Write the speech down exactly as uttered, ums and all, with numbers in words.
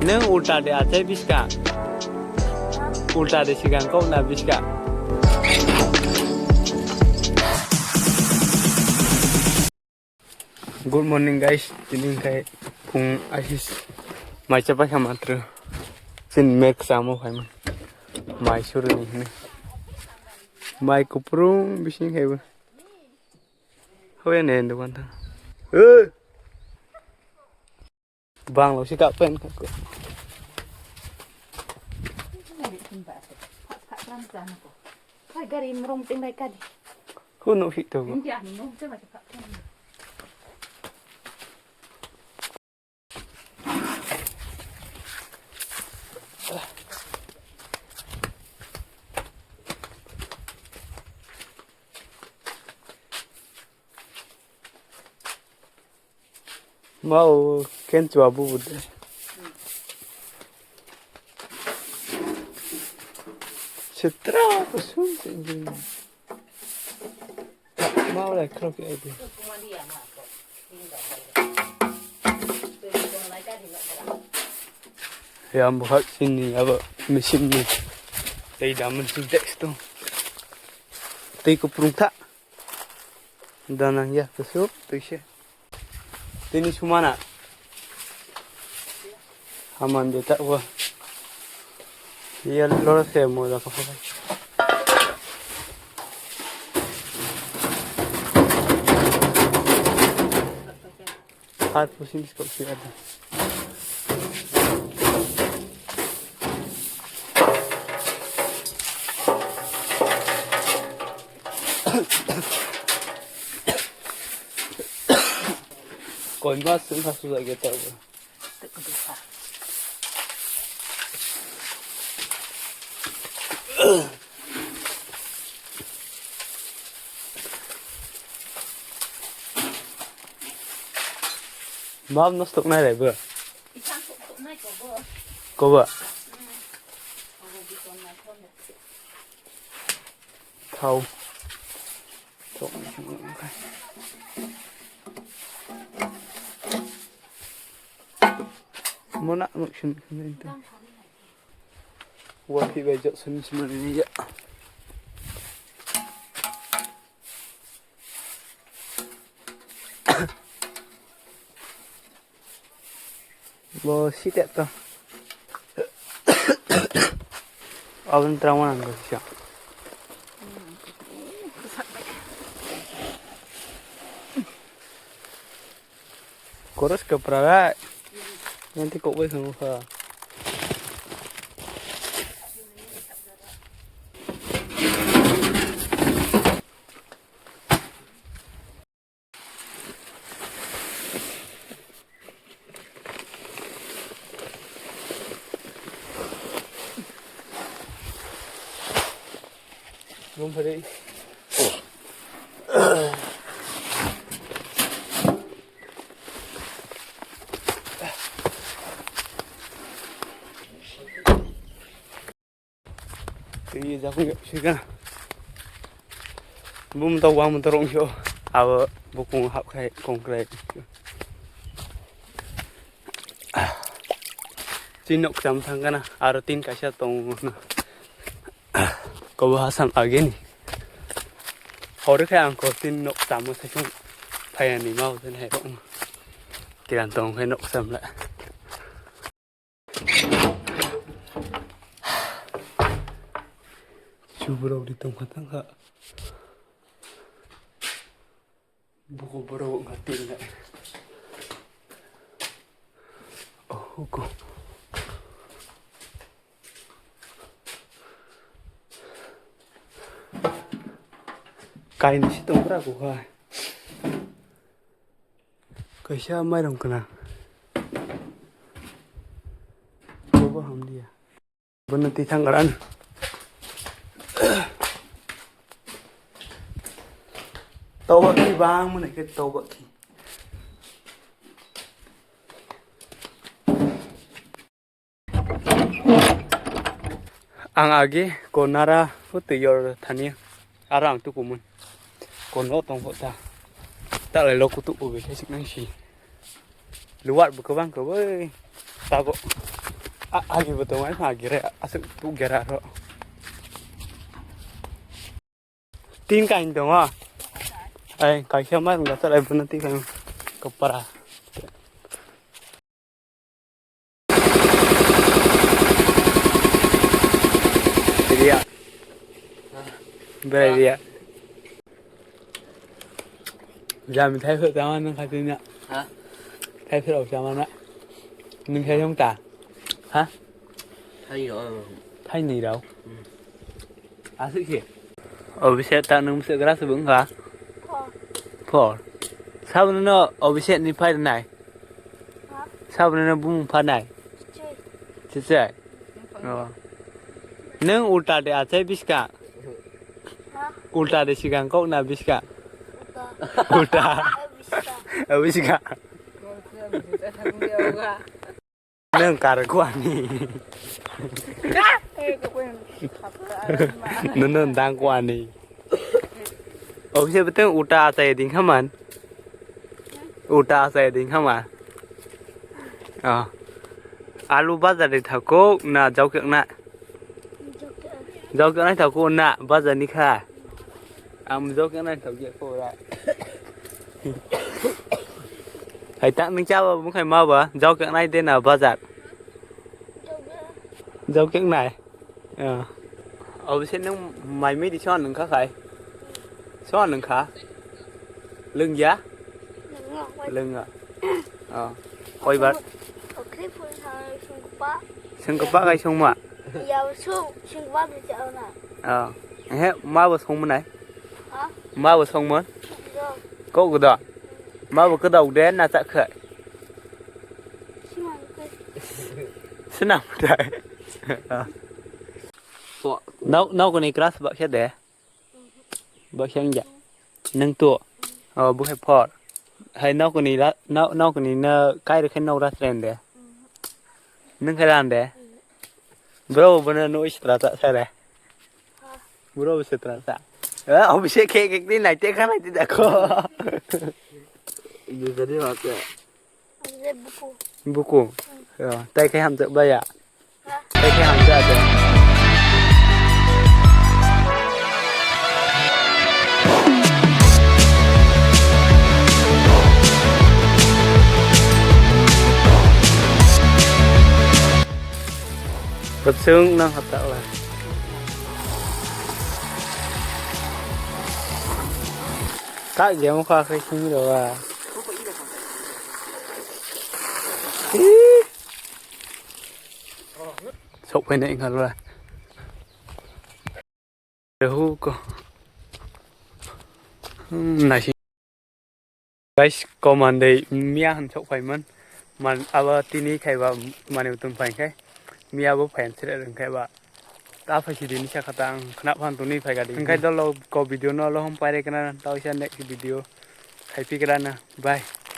Nung ulta de achai biska. Ulta de sigang kok na biska. Good morning guys, tini khai phung asis mai chapai kha matro. Sin mek samo khai man. Mai suru ni hne. Mai kuprung bising khai bo. Hoye ne dukan ta. Eh. Bang lo si kap pen kap. Hai gari mrong ting bai kadi. Hu no hi to. India ni mrong ting bai kadi. Mau ken chua bu bu de. Setra kusum se jin. Mau lai khrok ke ai de. Ya, buhat sini abo mesin ni. Tei daman sintex tu. Tei kuprung tha. Danang ya, kusuk, tuise. Tini sumana. Haman de ta wa. Ya loro se mo da ka fa. Har pusin skop si ada. Koi mas sung kha suja ge ta. Map no stok nai rai bo. Koba. Thau. Mona muksin. Wa phi bai jok sani simani ya. Bo sitek to. Abang terang mana nggak sih? Koros ke prarai. Nanti kok bai kamu ha. Bum phari. Tei jakung sika. Bum to wang motor ong sio. Abo bukung hap khai kongkrai. Tin nok cham thang kana aro tin kaisa tong na. Kobo hasam ageni. Hori khai ang ko tin nok chamo sai phayani mau ten hai rok. Tiran tong khai nok cham la. Chuburok di tongkha tangkha. Buku borok wngkha tin lai. Oh, huko. Kainwi se tongkha buha. Kaisa mairung kana. Bobo hamliya. Bono tithang garan. Tawbak khi bang mane khe tawbak khi. Ang agi ko nara phu twi yor thani aro ang tukumun ko no tong pho ta ta lai lo kutu ko be thai sik nang si luwar bo kwbang ko bai tago A-, agi bo tongo, ai ma gere, aswk tu gera ro. Tin kain tongo. Ai, kaisa ma rwngkha, chwrai bono tin kain kopra. Riya. Berai riya. Jami thai phir tama nang khati na. Ha? Thai phir ok tama na. Nung khai yong ta. Ha? Thai rao. Thai ni rao. Hmm. Aswk se. Obise ta nung se gra se bung kha. Four. Four. Sabun no obise ni phai nai. Ha? Sabun no bung pha nai. Chichai. Chichai. Oh. Nung ulta de achai biska. Ha? Ulta de sigang kok na biska. Ulta. Ulta. Biska. Biska. Nung kar kwani. Nunu dang kwani. Obise beteng uta achai ding khaman. Uta achai ding khama. Oh. Alu bazar de thakok na jaukek na. Jaukek na thakok na bazar ni kha. Ang jok yang nai thok ya ko ra. Hai tak nung chaba bung khai ma ba jok yang nai de na bazar. Jok yang nai. Ya. Obise nung mai mi di son nung kha khai. Son nung kha. Lung ya. Lung ya. Oh. Koi bar. Okhri phul sa sungkpa. Sungkpa kai sungma. Ya sung sungkpa bi cha na. Oh. He ma bo sungma nai. Ha? Ma bo songmon? Kok da. Ma bo kok da de na cha kha. Sina mutai. Nau nau ko ni class ba khe de. Ba khe ja. Nang to. Oh, bu he por. Hai nau ko ni nau ko ni na kai re khe nau ra tren de. Nang khe ran de. Bro, bana no istra ta sare. Bro, bisa terasa. Eh, oh, bisa kayak gini naik teh kan naik tidak kok. Bisa dia mati. Buku. Buku. Ya, tai kayak hamzak baya. Tai kayak hamzak ada. Kuchung nang hatak lah. Tak dia muka ke sini doa. Sok pene ingal lah. Hu ko. Hmm, nasi. Guys, koman dei miya han sok phaimon. Man abo tini khaiba mani utum phai khai. Miya bo phayan sire reng khaiba. Ta phai sidi ni sakha ta ang khna phan tuni phai gadi. Hingkai dolo ko video no lo hom paire kana ta usia next video. Khai pi kana. Bye.